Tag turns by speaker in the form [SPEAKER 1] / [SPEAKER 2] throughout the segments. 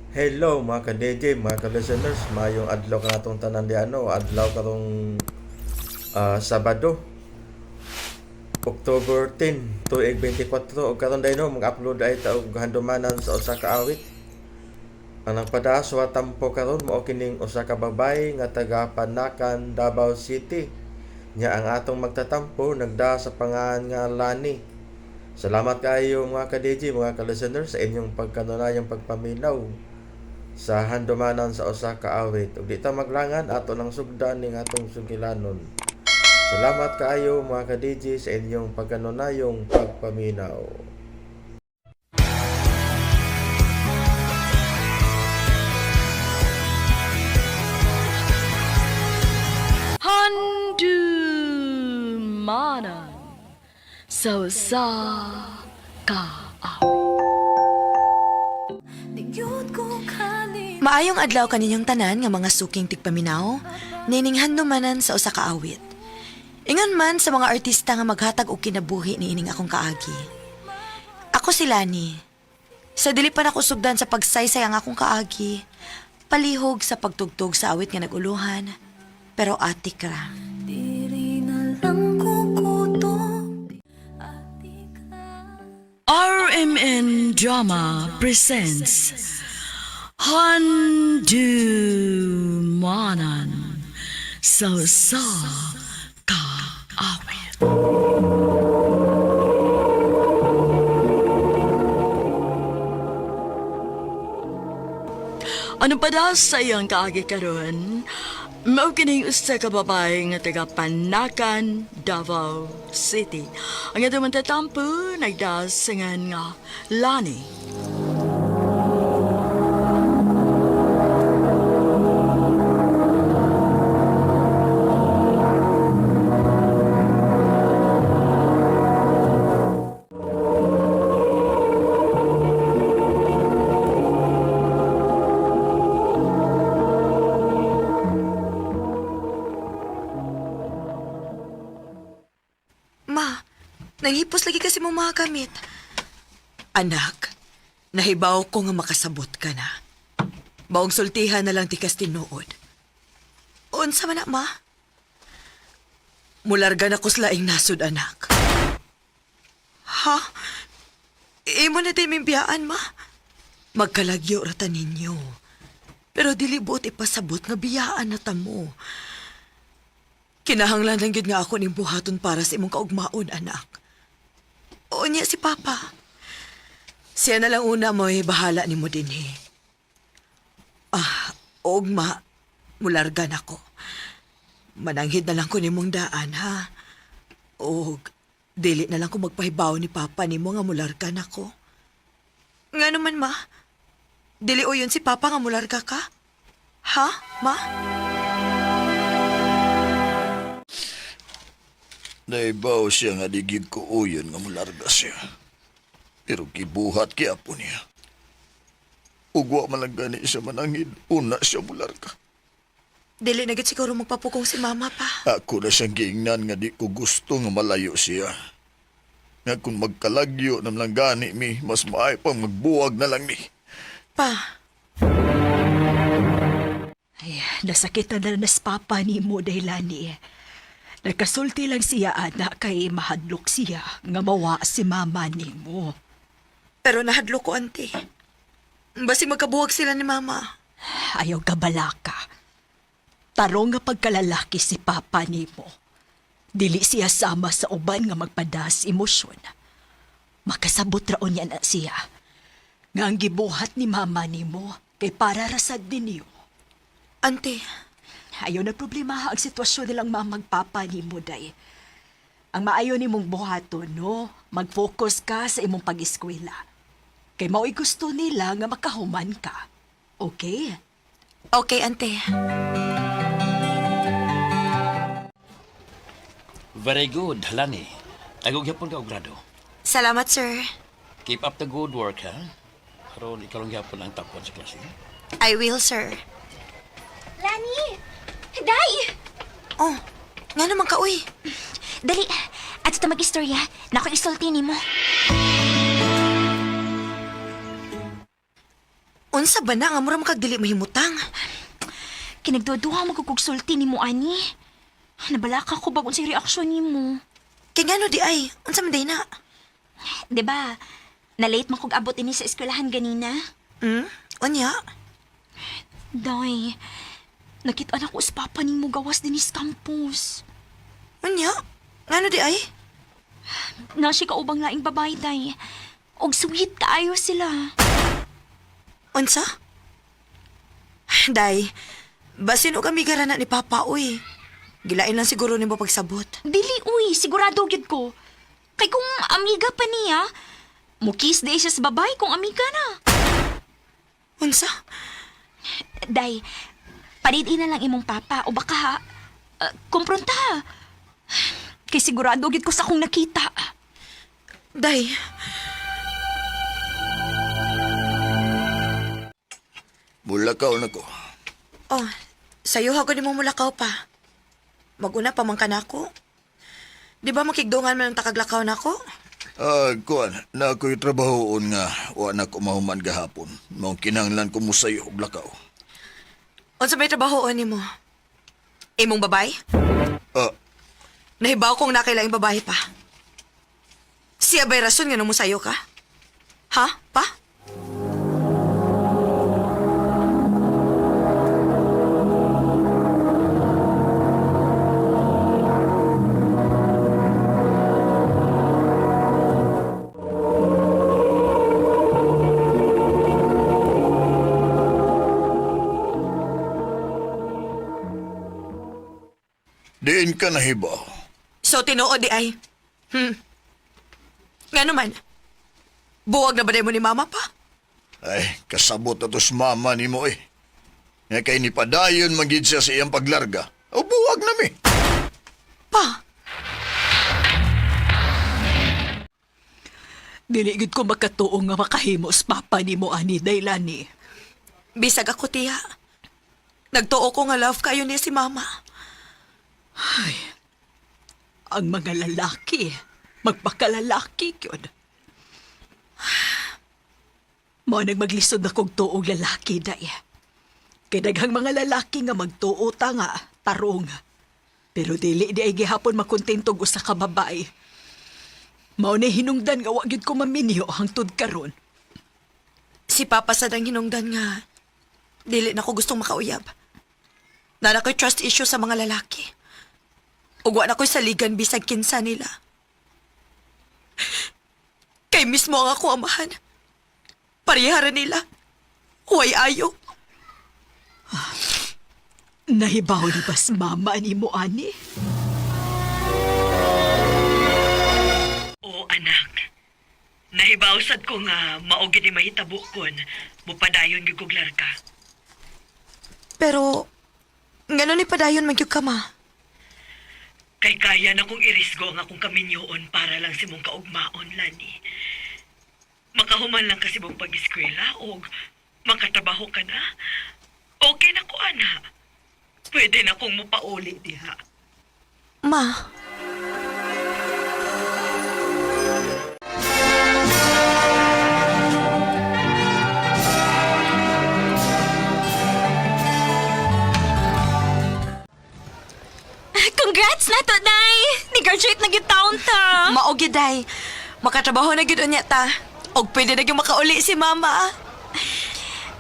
[SPEAKER 1] Hello mga ka-DJ, mga ka-listeners, mayong adlaw ka natong tanan di ano, adlaw karong Sabado, October 10, tuig 24 ug karon dayno mag-upload ay ta og handumanan sa usa ka awit. Ang nagpadaas sa tampo karon mao kining usa ka babaye nga taga Panacan, Davao City. Nya ang atong magtatampo nagda sa pangalan nga Lani. Salamat kaayo mga ka-DJ, mga ka-listeners sa inyong pagkanunayang pagpaminaw sa handumanan sa usa ka awit. Ug di ta maglangan ato lang sugdan ning atong sugilanon. Salamat kaayo mga ka-DJ sa inyong pagkanunayong pagpaminaw.
[SPEAKER 2] Handumanan sa usa ka awit.
[SPEAKER 3] Maayong adlaw kaninyong tanan nga mga suking tigpaminaw, nining handumanan sa usa ka awit. Ingon man sa mga artista nga maghatag og kinabuhi niining akong kaagi. Ako si Lani. Sa dili pa nako sugdan sa pagsaysay ang akong kaagi, palihog sa pagtugtog sa awit nga naguluhan, pero atik ra.
[SPEAKER 2] RMN Drama presents Handumanan sa usa ka awit. Ano pa daw sa iyang kaagi karon? Mao kining usa ka babae nga taga Panacan, Davao City. Ang atong mantatampo nagdasingan nga Lani.
[SPEAKER 3] Ma, nanghipos lagi kasi mo mga gamit. Anak, nahibaw ko nga makasabot ka na. Baong sultihan na lang tikas tinuod. Unsa man na, ma? Mularga na ko sa laing nasod, anak. Ha? Imo na din mimbiyaan, ma? Magkalagyo rata ninyo. Pero dili buot ipasabot nga biyaan na tamo. Kinahanglan lang gyud nga ako ning buhaton para sa imong kaugmaon, anak. Oo niya si Papa. Siya na lang una mo'y bahala nimo dinhi. Ah, ugma, mularga na ko. Mananghid na lang ko nimong daan, ha? Og, dili na lang ko magpahibaw ni Papa nimo nga mularga na ko. Nga naman, ma? Dili o yun si Papa nga mularga ka? Ha, ma?
[SPEAKER 4] Naibaw siya nga di gyud ko uyon nga mularga siya. Pero gibuhat gyapon niya. Ugwa man lang gani siya manangin, una siya mularga.
[SPEAKER 3] Dili na gid siguro magpapukong si Mama pa.
[SPEAKER 4] Ako na siyang giingnan nga di ko gusto nga malayo siya. Nga kung magkalagyo na lang gani mi, mas maay pang magbuwag na lang mi.
[SPEAKER 3] Pa,
[SPEAKER 5] Ay, nasakitan na nas papa ni mo daylani. Nagkasulti lang siya ana kay mahadlok siya nga mawa si mama ni mo.
[SPEAKER 3] pero nahadlok ko, ante. Basig magkabuwag sila ni Mama.
[SPEAKER 5] Ayaw kabalaka. Tarong nga pagkalalaki si papa ni mo. Dili siya sama sa uban nga magpadas emosyon. Makasabot raon niya na siya. Nga ang gibuhat ni mama ni mo kay para rasad ninyo.
[SPEAKER 3] Ante,
[SPEAKER 5] Ayaw na problema ang sitwasyon nilang mamagpapa ni mo, day. Ang maayo ni mong buhaton, no? Mag-focus ka sa imong pag-eskwela. Kay mao'y gusto nila nga makahuman ka. Okay?
[SPEAKER 3] Okay, ante.
[SPEAKER 6] Very good, Lani. Tagog gyapon ka og grado.
[SPEAKER 3] Salamat, sir.
[SPEAKER 6] Keep up the good work, ha? Karon ikaw lang gyapon ang top 1 sa klase.
[SPEAKER 3] I will, sir.
[SPEAKER 7] Lani! Day!
[SPEAKER 3] Oh, nga naman ka, uy.
[SPEAKER 7] Dali! At sa mag-istorya, na ako isulti nimo.
[SPEAKER 3] Unsa Unsa ba na nga mura man kag dili mahimutang?
[SPEAKER 7] Kinagduduha mo kog sulti nimo ani. Nabalaka ko bag unsay reaksyon nimo.
[SPEAKER 3] Kay ngano di ay? Unsa man day na?
[SPEAKER 7] 'Di ba? Na-late man kog abot ini sa eskwelahan ganina.
[SPEAKER 3] Hmm? Unya?
[SPEAKER 7] Day, nakita na ko sa papa nimo gawas dinhi sa campus.
[SPEAKER 3] Unya? Ngano di ay?
[SPEAKER 7] Na siya kaubang laing babae, day. Og sweet kaayo sila.
[SPEAKER 3] Unsa? Day, basin og amiga ra na ni Papa, uy. Gilain lang siguro nimo pagsabot.
[SPEAKER 7] Dili, uy, sigurado gyud ko. Kay kung amiga pa niya, mukis di siya sa babae kung amiga na.
[SPEAKER 3] Unsa?
[SPEAKER 7] Day, parid na lang imong papa o baka kumpronta. Kay sigurado gyud ko sa akong nakita.
[SPEAKER 3] Day.
[SPEAKER 4] Mulakaw na ko.
[SPEAKER 3] Oh, sayo ha gud nimo mulakaw pa. Maguna pa man ka nako. Di ba makigdungan man ang takaglakaw nako?
[SPEAKER 4] Ah, kuan, na ako'y trabahoon nga wa na ko mahuman gahapon. Maong kinahanglan ko musayo og lakaw.
[SPEAKER 3] Unsa may trabahoon nimo? Imong babay?
[SPEAKER 4] Ah,
[SPEAKER 3] Nahibaw kong nakailaing babae pa. Siya ba'y rason nga numusayo ka? Ha? Pa?
[SPEAKER 4] Diin ka nahibaw.
[SPEAKER 3] So, tinuod di ay. Hmm. Nga naman. Buwag na ba mo ni mama pa?
[SPEAKER 4] Ay, kasabot na to sa mama ni mo eh. Nga kay ni padayon magid siya sa iyang paglarga. O buwag na mi.
[SPEAKER 3] Pa?
[SPEAKER 5] Dili gid ko makatuo nga makahimo sa papa nimo ani Daylani.
[SPEAKER 3] Bisag ako, tiya. Nagtuo ko nga love kayo niya si mama.
[SPEAKER 5] Ay, ang mga lalaki, magpakalalaki yun. Mao nang maglisod akong tuog lalaki, day. Kay daghang mga lalaki nga magtuo ta nga, tarong. Pero dili di ay gihapon makontento og usa ka babae. Mao na hinungdan nga wa gyud ko maminyo hangtod karon.
[SPEAKER 3] Si Papa sad ang hinungdan nga. Dili na ko gustong makauyab. Nana ko'y trust issue sa mga lalaki. Ug wa na ko'y saligan bisag kinsa nila. Kay mismo ang ako amahan. Parehara nila. Huway ayo.
[SPEAKER 5] Nahibaw na bas mama ni mo ani?
[SPEAKER 3] Oo, anak. Nahibawsad ko nga mao gid ni mahitabo kon mupadayon gyud kog larga. Pero ngano ni padayon man gyud ka ma?
[SPEAKER 8] Kay kaya na kong irisgo ang akong kaminyoon para lang si mong kaugmaon, Lani. Makahuman lang kasi mong pag-eskwela o makatrabaho ka na. Okay na ko, ana. Pwede na kong mupauli diha.
[SPEAKER 3] Ma,
[SPEAKER 7] Congrats na to, Day! Ni-graduate na gyud taon ta.
[SPEAKER 3] mao gyud day. Makatrabaho na gyud unya ta. Og pwede na gyud makauli si mama.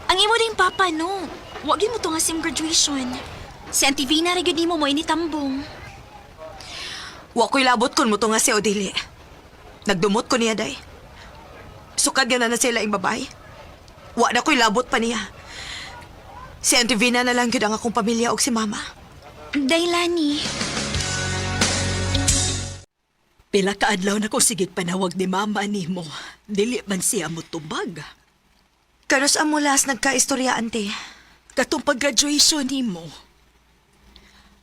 [SPEAKER 7] Ang imo ding papa, no. Wa gyud mo to nga sim graduation. Si Auntie Vina ra gyud nimo mo initambong.
[SPEAKER 3] Wa ko'y labot kun mo nga si Odili. Nagdumot ko niya day. Sukad nga na na sila ing babae. Wa na ko'y labot pa niya. Si Auntie Vina na lang gyud ang akong pamilya og si mama.
[SPEAKER 7] Day, Lani.
[SPEAKER 5] Pila ka adlaw na ko sigig panawag ni mama nimo. Dili man siya motubag.
[SPEAKER 3] Karos ang mulas nagkaistorya, ante.
[SPEAKER 5] Katong pag-graduation nimo.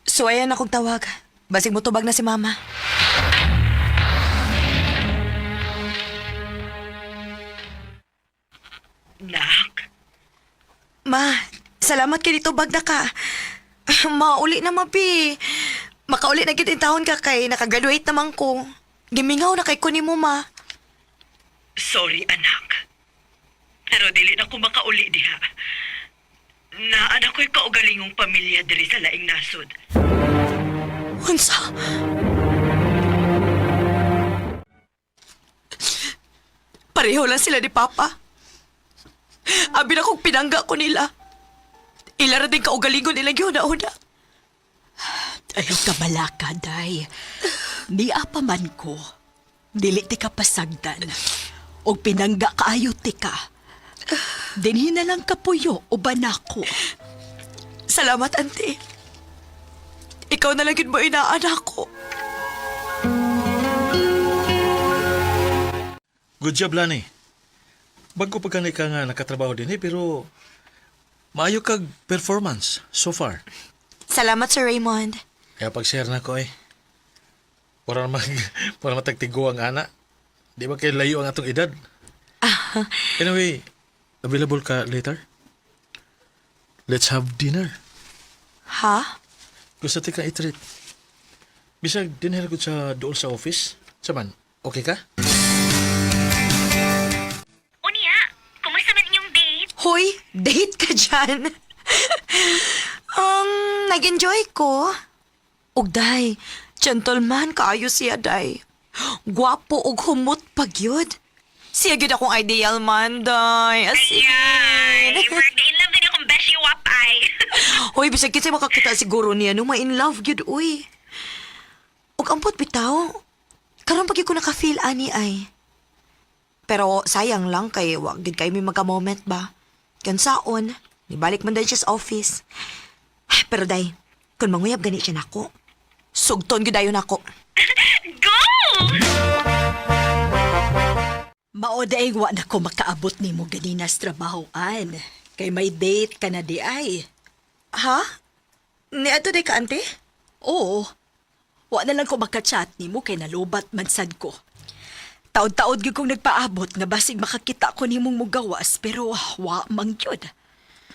[SPEAKER 3] So ayan akong tawag. Basig mo tubag na si mama.
[SPEAKER 8] Nak,
[SPEAKER 3] Ma, salamat kay ditubag na ka. Mauli na mabi. Makauli na gid taon ka kay nakagraduate naman ko. Gimingaw na kay ko nimo ma.
[SPEAKER 8] sorry anak. Pero dili na ko makauli diha. Naa na ko'y kaugalingong pamilya diri sa laing nasod.
[SPEAKER 3] Unsa? Pareho lang sila ni Papa. Abi na kong pinangga ko nila. Ila ra din kaugalingon nilang gihuna-huna.
[SPEAKER 5] Ayaw ka balaka, day. Niya pa man ko. Dili ti ka pasagdan. Og pinangga kaayo ti ka. Dinhi na lang kapuyo o banako.
[SPEAKER 3] Salamat, ante. Ikaw na lang yun mo inaanak ko.
[SPEAKER 9] Good job, Lani. Bago pa gani ka nga nakatrabaho din eh, pero maayo kag performance so far.
[SPEAKER 3] Salamat, Sir Raymond.
[SPEAKER 9] Kaya pag-share na ko eh. Para mag para matagtigo ang ana. Di ba kay layo ang atong edad? Anyway, available ka later? Let's have dinner.
[SPEAKER 3] Ha?
[SPEAKER 9] Gusto ti ka i-treat. Bisag dinner ko sa dool sa office. Saman, okay ka?
[SPEAKER 7] Unya, kumusta man inyong date?
[SPEAKER 3] Hoy, date ka dyan. Nag-enjoy ko. Ug day, gentleman kaayo siya, day. Gwapo ug humot pag yun. Siya gyud akong ideal man, day. As in.
[SPEAKER 7] Ay, in love din akong beshi wap ay.
[SPEAKER 3] Hoy, bisag kinsay makakita siguro niya no, ma-in love gyud uy. Ug ampot bitaw. Karon pag ko naka-feel ani ay. Pero sayang lang kay wa gyud kay mi magka-moment ba. Kansaon, nibalik man dahil siya sa office. Pero day, kung manguyab gani siya nako, sugton gyud dayon nako.
[SPEAKER 7] Go!
[SPEAKER 5] Mao day wa na ko makaabot nimo ganina sa trabahoan. Kay may date ka na di ay.
[SPEAKER 3] Ha? Niadto day ka ante?
[SPEAKER 5] Oo. Wa na lang ko makachat nimo kay nalubat man sad ko. Taod-taod gyud kong nagpaabot nga basig makakita ko nimong mugawas pero wa man gyud.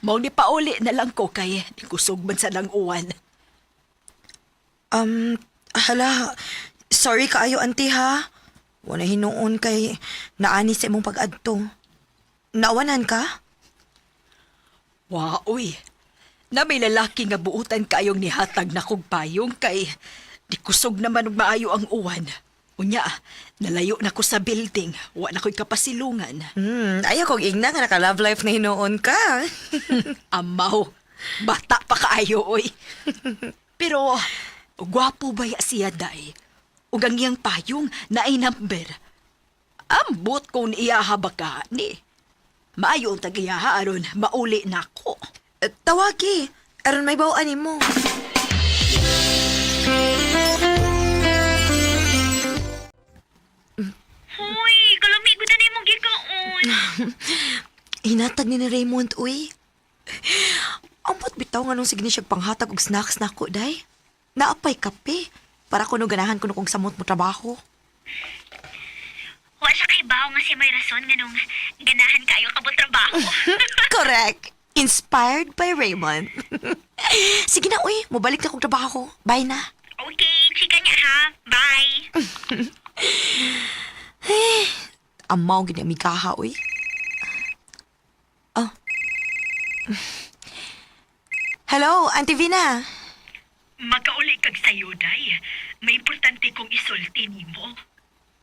[SPEAKER 5] Mao ni pauli na lang ko kay kusog man sa lang uwan.
[SPEAKER 3] Hala, sorry kaayo ante ha. Wala hinuon kay naani sa imong pag-adto. Naawanan ka?
[SPEAKER 5] Wa uy. Na may lalaki nga buutan kayong nihatag na kog payong kay di kusog naman og maayo ang uwan. Unya, nalayo na ko sa building. Wa na ko'y kapasilungan.
[SPEAKER 3] Ayaw kong igna nga naka-love life na hinuon ka.
[SPEAKER 5] Amaw, bata pa kaayo, oy. Pero, gwapo ba ya siya, day? Ug ang iyang payong naay number. Ambot kung niiyaha ba ka, ni. Maayo ang tag-iyaha aron mauli na ko.
[SPEAKER 3] Eh, tawagi, aron may bawaan nimo.
[SPEAKER 7] Hoy, kalami ko na imong gikaon.
[SPEAKER 3] Hinatag ni Raymond, uy. Ambot bitaw nga nung sige ni siya panghatag og snacks nako, day. Naapay kape. Para kuno ganahan kuno kong samot mo trabaho.
[SPEAKER 7] Wa siya kay bawo nga siya may rason nga nung ganahan kayo kabot trabaho.
[SPEAKER 3] Correct. Inspired by Raymond. Sige na, uy. Mubalik na kong trabaho. Bye na.
[SPEAKER 7] Okay, chika niya ha. Bye.
[SPEAKER 3] Amaw gini amigaha, uy. Oh. Hello, Auntie Vina.
[SPEAKER 8] Makauli kag sayo, day. May importante kong isulti nimo.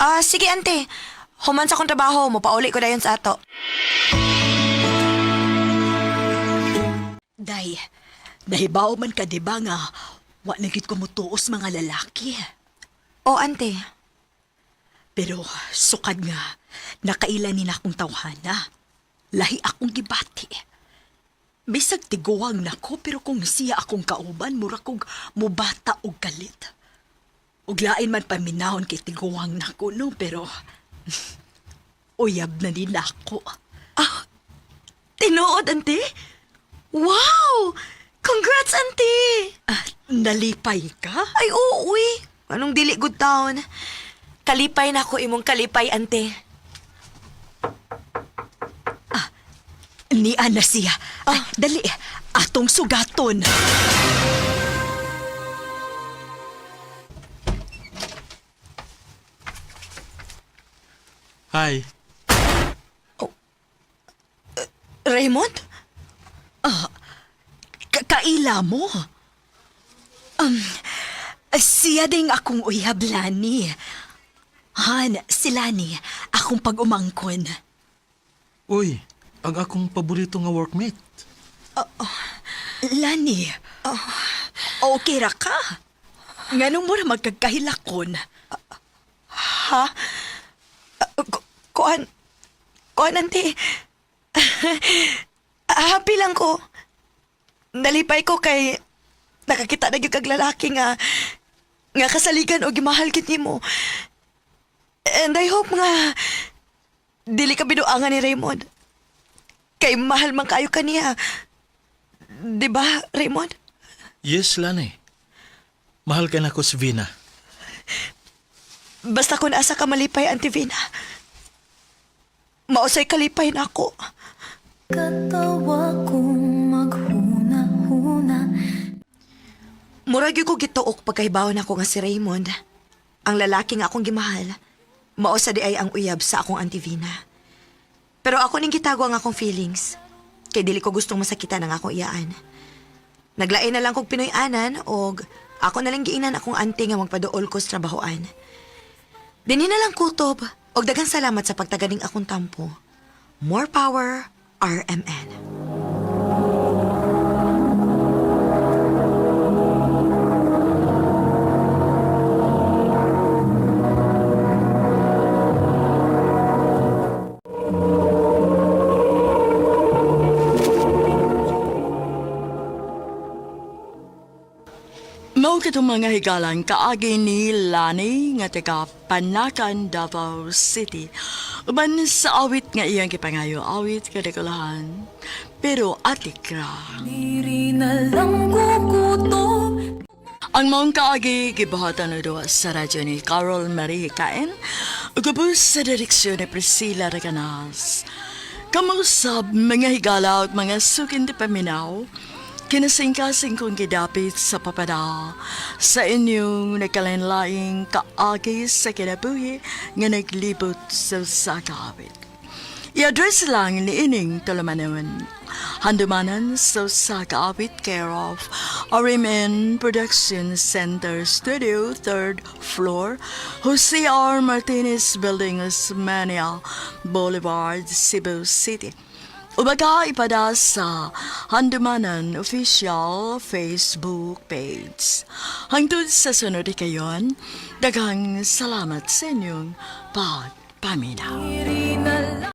[SPEAKER 3] Ah, sige, ante. Human sa akong trabaho, mopauli ko dayon sa ato.
[SPEAKER 5] Day, nahibaw man ka di ba nga wa na gid ko mutuos mga lalaki.
[SPEAKER 3] Oh, ante.
[SPEAKER 5] Pero sukad nga, nakailan ni na akong tawhana. Lahi akong gibati. Bisag tiguang nako pero kung siya akong kauban, mura kog mubata og kalit. Ug lain man paminahon kay tiguang nako no, pero uyab na nila ako.
[SPEAKER 3] Ah, tinuod, ante? Wow! Congrats, ante!
[SPEAKER 5] Ah, nalipay ka?
[SPEAKER 3] Ay, oo, uy. Anong dili good town? Kalipay na ako imong kalipay, ante.
[SPEAKER 5] Ni na siya. Ay, dali, atong sugaton.
[SPEAKER 9] Hi.
[SPEAKER 3] Raymond?
[SPEAKER 5] Kaila mo? Siya ding akong uyab, Lani. Han, si Lani, akong pag-umangkon.
[SPEAKER 9] Uy, ang akong paborito nga workmate.
[SPEAKER 5] Lani, okay ra ka? Nganong mo na magkagkahilakon?
[SPEAKER 3] Ha? Kuan, kuan, auntie. Happy lang ko. Nalipay ko kay nakakita na gyud kag lalaki nga nga kasaligan o gimahal gid nimo. And I hope nga dili ka binuangan ni Raymond. Kay mahal man kayo kaniya. 'Di ba, Raymond?
[SPEAKER 9] Yes, Lani. Mahal ka na ko si Vina.
[SPEAKER 3] Basta kung asa ka malipay, Auntie Vina. Mausay kalipay na ako.
[SPEAKER 10] Katawa kong maghuna-huna.
[SPEAKER 3] Murag gyud ko gituok pagkahibaw nako nga si Raymond. Ang lalaki nga akong gimahal. Mao sa di ay ang uyab sa akong Auntie Vina. Pero ako ning gitago ang akong feelings. Kay dili ko gustong masakitan ang akong iyaan. Naglain na lang kog Pinoy-anan og ako na lang giinan akong auntie nga magpaduol ko sa trabahoan. Dinhi na lang kutob og daghang salamat sa pagtaganing akong tampo. More power, RMN.
[SPEAKER 2] Mao katong mga higalan kaagi ni Lani nga taga Panacan, Davao City. Uban sa awit nga iyang gipangayo, awit kadakulahan. Pero atik ra.
[SPEAKER 10] Diri na lang kukutob.
[SPEAKER 2] Ang maong kaagi gibuhatan og duwa sa radyo ni Carol Marie Kaen ug ubos sa direksyon ni Priscilla Recanas. Kamusab mga higala ug mga sukin di paminaw, kinasingkasing kong gidapit sa papada sa inyong nagkalain-laing kaagi sa kinabuhi nga naglibot sa sakawit. I-address lang ni ining tulumanon. Handumanan sa Sakaawit care of RMN Production Center Studio, 3rd floor, Jose R. Martinez Building, Osmania Boulevard, Cebu City. Ubaga ipada sa Handumanan official Facebook page. Hangtod sa sunod kayon, daghang salamat sa inyong pagpaminaw.
[SPEAKER 10] Diri na lang.